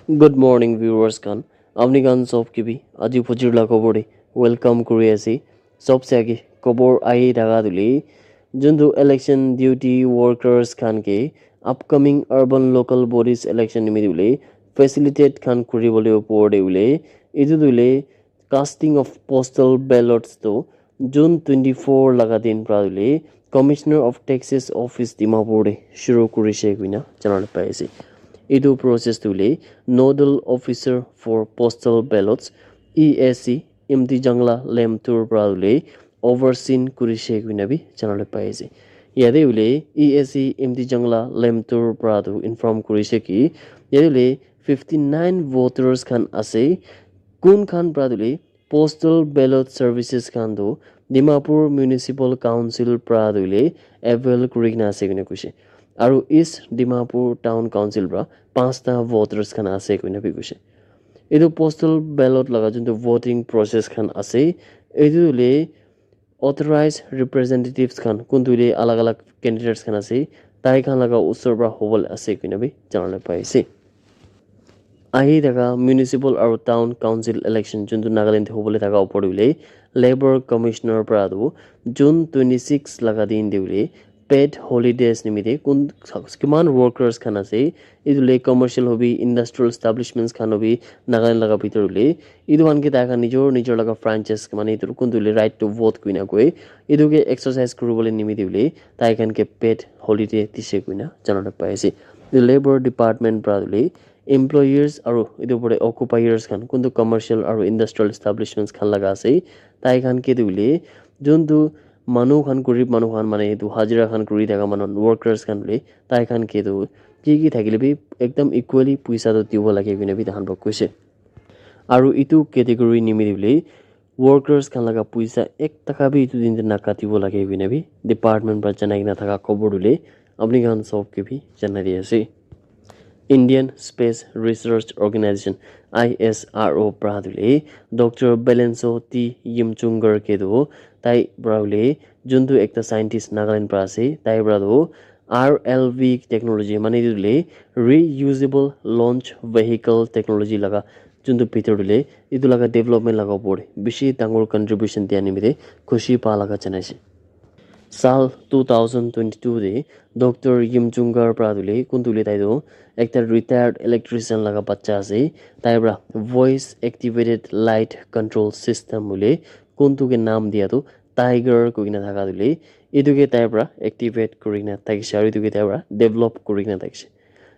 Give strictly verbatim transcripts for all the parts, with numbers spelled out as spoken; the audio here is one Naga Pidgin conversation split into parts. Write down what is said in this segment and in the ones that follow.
Good morning, viewers khan. Apni khan sob ke bi aji phujir la khobor te welcome kuri ase. Sob se age khobor ahi thaka tu le, juntu election duty workers khan ke upcoming urban local bodies election nimite ule facilitate khan kuri bole upor te ule, etu tu le casting of postal ballots tu June twenty four laga din pra tu le Commissioner of Taxes Office Dimapur te shuru kurishe koina jana le pai ase. Etu process tu le Nodal Officer for Postal Ballots, E A C, Imtijangla Lemtur pra tu le overseen kurishe koina bi jana le pai ase. Yate ule E A C Imtijangla Lemtur pra tu inform kurishe ki yate ule fifty nine voters khan ase, kun khan pra tu le postal ballot services khan tu Dimapur Municipal Council pra tu le avail kuri kena ase koina koishe. Aru East Dimapur Town Council pra panchta voters khan ase koina bi koishe. Etu postal ballot laga juntu voting process khan ase, etu tu le authorized representatives khan kuntu le alag alag candidates khan ase, tai khan laga usor pra hobole ase koina bi jana le pai ase. Ahi thaka municipal aru town council election juntu Nagaland te hobole thaka upor te hoile Labour Commissioner pra tu June twenty six laga din te hoile paid holidays nimite kun kiman workers khan ase, etu le commercial hobi, industrial establishments khan hobi, Nagaland laga bhitor hoile etu khan ke tai khan nijor nijor laga franchise mane etu kuntu le right to vote koina koi, etu ke exercise kuribole nimite hoile tai khan ke paid holiday dise koina jana le pai ase. Etu Labour Department pra hoile employers aru etu pore occupiers khan kuntu commercial aru industrial establishments khan laga ase, tai khan ke tu hoile juntu manu khan, gurib manu khan, mane etu hajira khan kuri thaka manu, workers khan hoile tai khan ke tu ki ki thakile bi ekdam equally puisa tu dibo lage koina bi tai khan pra koishe. Aru etu category nimite hoile workers khan laga puisa ek taka bi etu din te nakatibo lage koina bi department pra janai kena thaka khobor tu hoile apni khan sob ke bi janai di ase. Indian Space Research Organization, I S R O pra tu hoile Doctor Belenso T Yimchungar ke tu tai pra hoile juntu ekta scientist Nagaland pra ase, tai pra tu R L V technology mane etu hoile reusable launch vehicle technology laga juntu bhitor tu hoile etu laga development laga upor te bishi dangor contribution dia nimite khushi pa laga janaise. Sal two thousand twenty two te Doctor Yimchungar pra tu hoile kuntu hoile tai tu ekta retired electrician laga bacha ase, tai pra voice activated light control system hoile kuntu ke naam dia tu Tiger koi kena thaka tu hoile etu ke tai pra activate kuri kena thakishe aru etu ke tai pra develop kuri kena thakishe.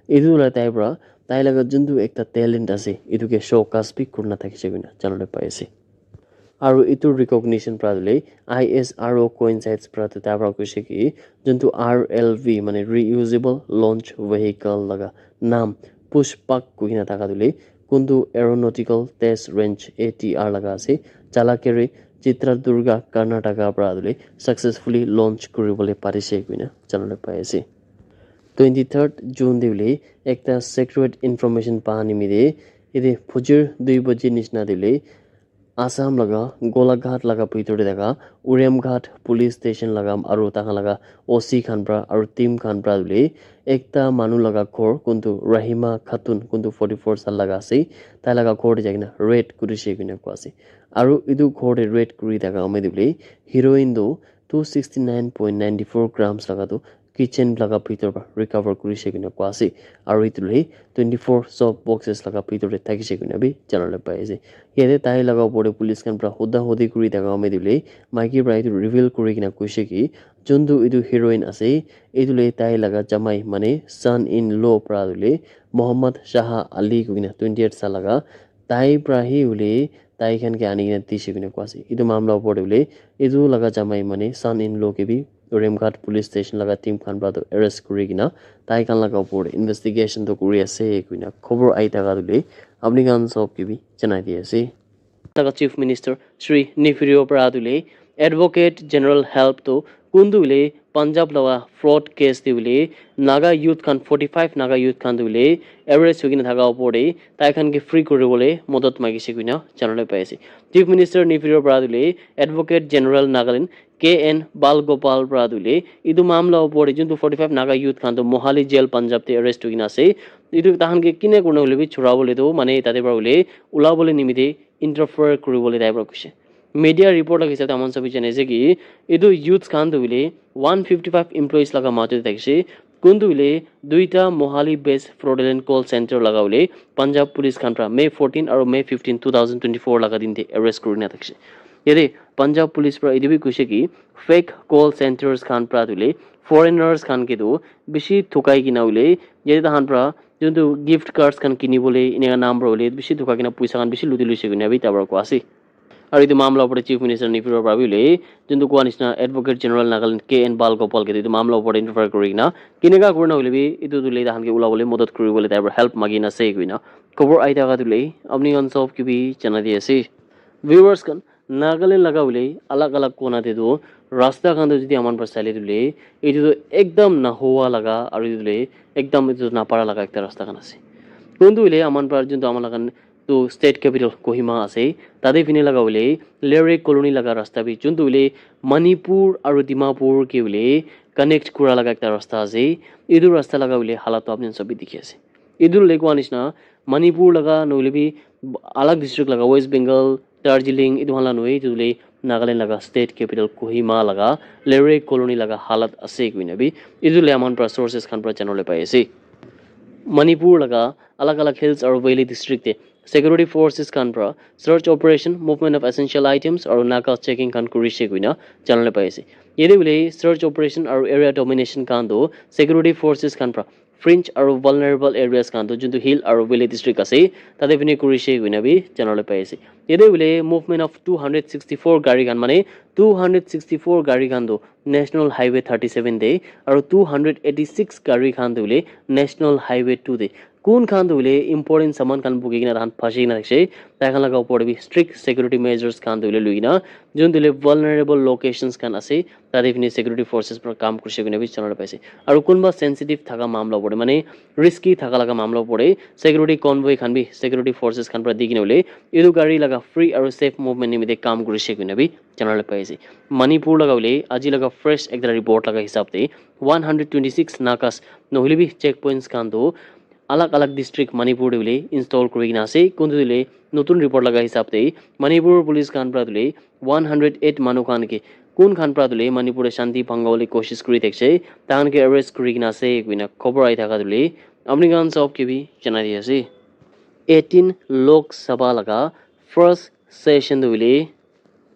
Etu la tai pra tai laga juntu ekta talent ase etu ke showcase bi kurina thakishe koina jana le pai ase. Aru etu recognition pra tu hoile I S R O coincides pra tu tai pra koishe ki juntu R L V mane reusable launch vehicle laga naam Pushpak koi kena thaka tu hoile kuntu Aeronautical Test Range, A T R, laga ase, Challakere, Chitradurga, Karnataka pra tu hoile successfully launch kuribole parishe koina jana le pai ase. Twenty third June te hoile ekta secret information pa nimite ete phujir dui baji nishina te hoile Assam laga Golaghat laga bhitor te thaka Uriamghat police station laga aru takhan laga O C khan pra aru team khan pra hoile ekta manu laga ghor kuntu Rahima Khatun kuntu forty four sal laga ase, tai laga ghor te jaikena raid kurishe koina koa ase. Aru etu ghor te raid kuri thaka amai te hoile heroin tu two sixty nine point nine four grams laga tu kitchen laga bhitor pra recover kurishe koina koa ase. Aru etu hoile twenty four soap boxes laga bhitor te thakishe koina bi jana le pai ase. Yate tai laga upor te police khan pra hoda hodi kuri thaka amai te hoile maiki pra etu reveal kuri kena koishe ki juntu etu heroin ase, etu hoile tai laga jamai mane son in law pra hoile Mohammad Shah Ali koi kena twenty eight sal laga tai pra hi hoile tai khan ke ani kena dishe koina koa ase. Etu mamla upor te hoile etu laga jamai mane son in law ke bi Remghat police station laga team khan pra tu arrest kuri kena tai khan laga upor te investigation tu kuri ase koina khobor ahi thaka tu hoile apni khan sob ke bi janai di ase. Laga Chief Minister Shri Neiphiu Rio para tu le Advocate General help tu kuntu le Punjab laga fraud case te le Naga youth khan forty five Naga youth khan tu le arrest hoi kena thaka opor te tai khan ke free kuri bole modot magi se koina jana le pai ase. Chief Minister Neiphiu Rio para tu le Advocate General Nagaland K N Bal Gopal pra tu hoile etu mamla opor te juntu forty five Naga youth khan tu Mohali jail Punjab te arrest hoikena ase. Etu tahan ke kine kurna hoile bi chura bole tu mane tate pra hoile ula bole nimite interfere kuri bole tai pra kuishe. Media report laga hisab te aman sabi jane ase ki etu youths khan tu hoile one fifty five employees laga majo te thakishe. Kuntu hoile duita Mohali based fraudulent call center laga hoile Punjab police khan pra May fourteen aru May fifteen two thousand twenty four laga din te arrest kurina thakishe. Yate Punjab police pra etu bi kuishe ki fake call centers khan pra tu hoile foreigners khan ke tu bishi thukai kena hoile yate tahan pra juntu gift cards khan kini bole eneka naam pra hoile bishi thukai kena puisa khan bishi luti luishe koina bi tar pra koa ase. Aru etu mamla opor te Chief Minister Neiphiu Rio pra bi hoile juntu koa nishina Advocate General Nagaland K N Bal Gopal ke tu etu mamla opor te interfere kuri kena kineka kurina hoile bi etu tu hoile tahan ke ula bole madad kuri bole tai pra help magi na ase koina khobor ahi thaka tu hoile apni khan sob ke bi jana di ase. Viewers khan, Nagaland laga hoile alag alag kona te tu rasta khan tu jodi aman pra saile tu hoile etu tu ekdam nahowa laga aru etu hoile ekdam etu napara laga ekta rasta khan ase. Kuntu hoile aman pra juntu aman laga tu state capital Kohima ase. Tate phine laga hoile Lere colony laga rasta bi juntu hoile Manipur aru Dimapur ke hoile connect kura laga ekta rasta ase. Etu rasta laga hoile halat tu apni khan sob bi dikhi ase. Etu hoile koa nishina Manipur laga nohoile bi alag district laga West Bengal, Darjeeling etu khan la nohoi, etu hoile Nagaland laga state capital Kohima laga Lere colony laga halat ase koina bi etu hoile aman pra sources khan pra janabole pai ase. Manipur laga alag alag hills aru valley district te security forces khan pra search operation, movement of essential items aru Naga checking khan kurishe koina janabole pai ase. Yate hoile search operation aru area domination khan tu security forces khan pra fringe aru vulnerable areas khan tu juntu hill aru valley district ase tate phine kurishe koina bi janabole pai ase. Yate hoile movement of two hundred sixty four gari khan mane two hundred sixty four gari khan tu National Highway thirty seven te aru two hundred eighty six gari khan tu hoile National Highway two te kun khan tu hoile important saman khan buki kena tahan phachi kena thakishe tai khan laga opor te bi strict security measures khan tu hoile lui kena juntu hoile vulnerable locations khan ase tate phine security forces pra kam kurishe koina bi janabole pai ase. Aru kunba sensitive thaka mamla opor te mane risky thaka laga mamla opor te security convoy khan bi security forces khan pra di kena hoile etu gari laga free aru safe movement nimite kam kurishe koina bi janabole pai ase. Manipur laga hoile aji laga fresh ekta report laga hisab te one hundred twenty six nakas nohoile bi checkpoints khan tu alag alag district Manipur te hoile install kuri kena ase. Kuntu hoile notun report laga hisab te Manipur police khan pra tu hoile one hundred eight manu khan ke kun khan pra tu hoile Manipur te shanti bhanga bole koshish kuri thakishe tai khan ke arrest kuri kena ase koina khobor ahi thaka tu hoile apni khan sob ke bi janai di ase. Eighteen Lok Sabha laga first session tu hoile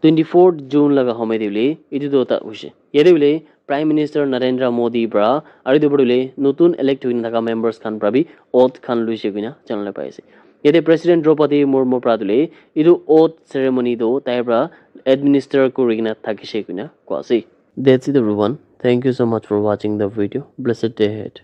twenty fourth June laga homai te hoile etu tu ta hoishe. Yate hoile Prime Minister Narendra Modi pra aru etu opor te hoile notun elect hoina thaka members khan pra bi oath khan luishe koina janabole pai ase. Yate President Draupadi Murmu pra tu hoile etu oath ceremony tu tai pra administer kuri kena thakishe koina koa ase. That's it everyone. Thank you so much for watching the video. Blessed day ahead.